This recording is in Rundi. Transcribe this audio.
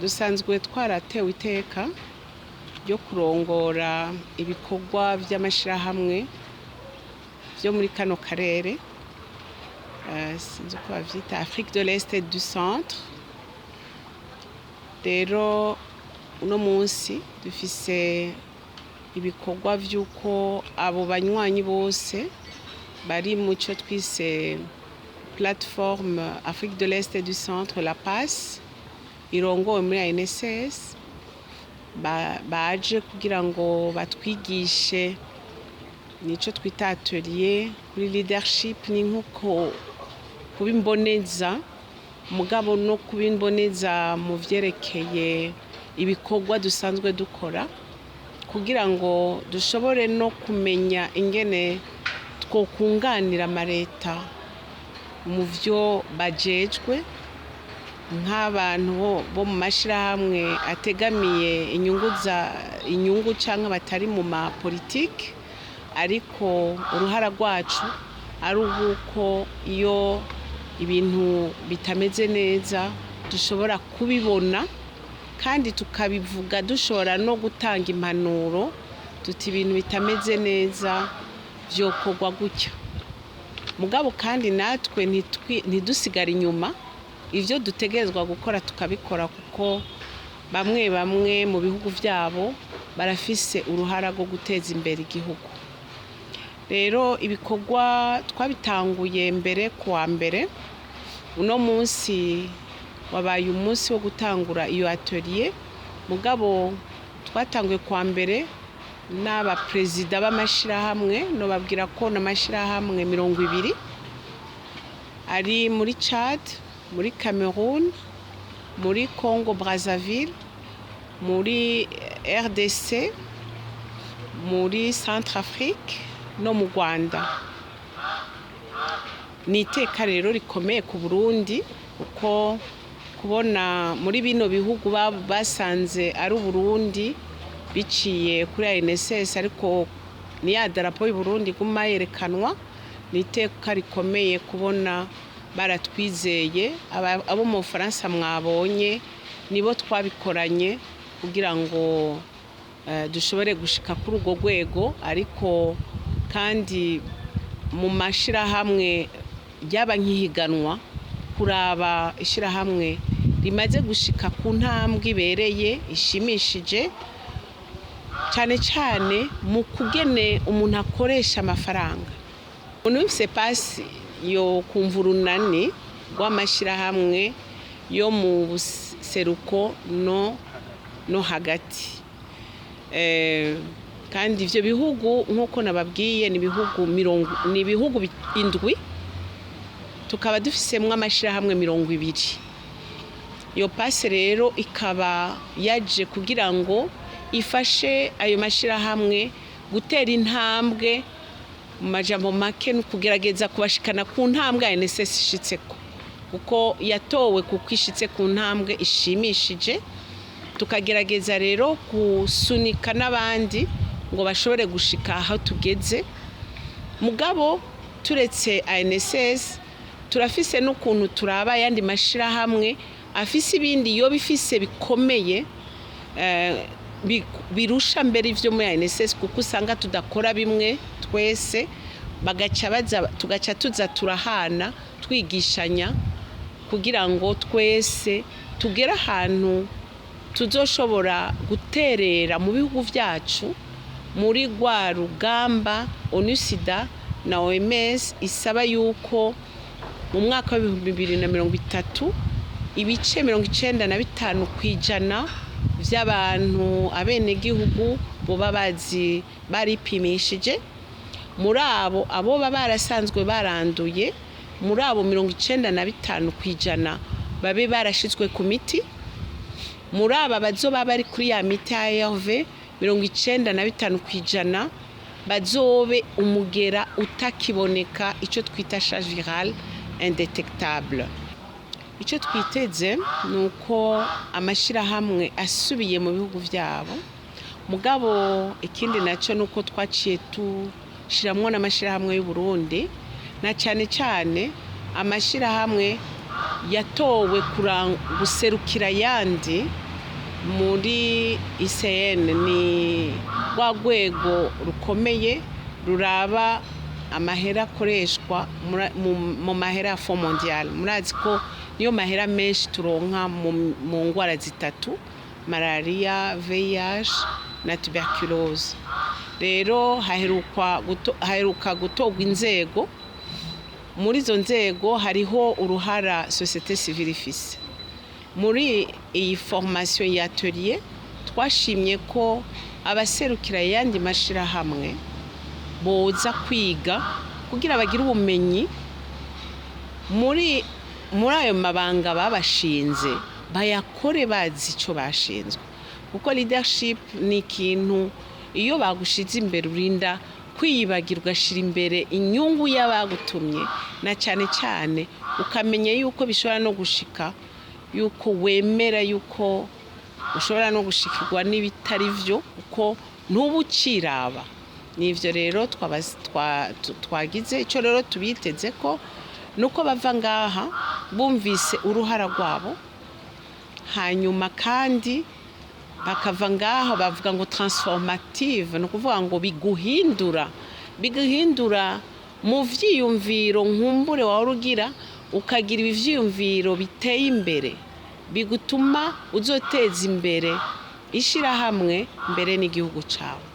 Dusanzwe twaratewe iteka ryo kurongora ibikorwa vy'amashirahamwe vyo muri kano karere, sinzi uko bavyita, Afrique de l'Est et du Centre. Rero uno munsi dufise ibikorwa vy'uko abo banywanyi bose bari mu cyo twise Plateforme Afrique de l'Est et du Centre, la PACE, irongowe muri ANSS, baje kugira ngo batwigishe nico twita atelier kuri leadership. Ni nkuko kuba imboneza, mugabo no kuba imboneza mu vyerekeye ibikorwa dusanzwe dukora, kugira ngo dushobore no kumenya ingene twokunganira amareta mu vyo bajejwe nk'abantu bo mu mashirahamwe ategamiye inyungu za inyungu canke batari mu ma politike, ariko uruhara rwacu ari uko iyo ibintu bitameze neza dushobora kubibona kandi tukabivuga, dushobora no gutanga impanuro tuti ibintu bitameze neza vyokorwa gutya. Mugabo kandi natwe ntidusigare inyuma, ivyo dutegerezwa gukora tukabikora, kuko bamwe bamwe mu bihugu vyabo barafise uruhara rwo guteza imbere igihugu. Rero ibikorwa twabitanguye mbere kuwa mbere. Uno munsi wabaye umunsi wo gutangura iyo atelier, mugabo twatanguye kuwa mbere n'abaperezida b'amashirahamwe. Nobabwira ko n'amashirahamwe 20 ari muri Chad, muri Cameroon, muri Congo Brazzaville, muri RDC, muri Centrafrique no mu Rwanda. Ni iteka rero rikomeye ku Burundi, kuko kubona muri bino bihugu basanze ari Uburundi biciye kuri ANSS, ariko ni ya darapo y'Uburundi iguma yerekanwa. Ni iteka rikomeye kubona baratwizeye. Abo mu Bufaransa mwabonye nibo twabikoranye kugira ngo dushobore gushika kuri urwo rwego. Ariko kandi mu mashirahamwe ryaba nk'ihiganwa kuraba ishirahamwe rimaze gushika ku ntambwe ibereye ishimishije, cyane cyane mu kugene umuntu akoresha amafaranga. Umuntu wese PACE yo kumva urunani rw'amashyirahamwe yo mu buseruko no hagati. Kandi ivyo bihugu, nk'uko nababwiye, ni ibihugu mirongo, ni ibihugu 7, tukaba dufisemwo amashirahamwe 20. Iyo PACE rero ikaba yaje kugira ngo ifashe ayo mashirahamwe gutera intambwe. Mu majambo make, no kugerageza kubashikana ku ntambwe ANSS ishitseko, kuko yatowe kuko ishitse ku ntambwe ishimishije. Tukagerageza rero gusunika n'abandi ngo bashobore gushika aho tugeze. Mugabo turetse ANSS, turafise n'ukuntu turaba ayandi mashirahamwe afise ibindi iyo bifise bikomeye, birusha mbere ivyo muri ANSS, kuko usanga tudakora bimwe twese, bagaca baza tugaca tuza turahana, twigishanya, kugira ngo twese tugere ahantu tuzoshobora guterera mu bihugu vyacu muri rwa rugamba ONUSIDA na OMS isaba, yuko mu mwaka wa 2030 ibice 95% vy'abantu, abenegihugu, boba bazi baripimishije. Muri abo, aboba barasanzwe baranduye, muri abo 95% babe barashizwe ku miti. Muri aba bazoba bari kuri ya miti ARV, 95% bazobe umugera utakiboneka, icyo twita charge virale indétectable. Icyo twiteze ni uko amashyirahamwe asubiye mu bihugu byabo. Mugabo ikindi nacyo ni uko twaciye dushiramwo n'amashyirahamwe y'u Burundi, na cyane cyane amashyirahamwe yatowe guserukira ayandi. Muri ICN, ni rwa rwego rukomeye ruraba amahera akoreshwa mu mahera ya Fonds mondial. Murazi ko niyo mahera menshi turonka mu ngwara zitatu: malaria, VIH na tuberculose. Rero haheruka gutorwa inzego. Muri izo nzego hariho uruhara société civile ifise. Muri iyi formation ya atelier, twashimye ko abaserukira ayandi mashirahamwe boza kwiga kugira bagire ubumenyi muri ayo mabanga babashinze, bayakore bazi icyo bashinzwe, kuko leadership ni ikintu iyo bagushize imbere urinda kwiyibagira, ugashyira imbere inyungu y'abagutumye, na cyane cyane ukamenya yuko bishobora no gushika yuko wemera yuko ushobora no gushikirwa n'ibitari byo, kuko ntuba ukiraba. Ni ibyo rero twagize. Icyo rero tubiteze ko nuko bava ngaha bumvise uruhara rwabo, hanyuma kandi bakava ngaho bavuga ngo transformative, ni ukuvuga ngo biguhindura mu vyiyumviro nkumbure wahora ugira, ukagira ivyiyumviro biteye imbere bigutuma uzoteza imbere ishirahamwe mbere n'igihugu cawe.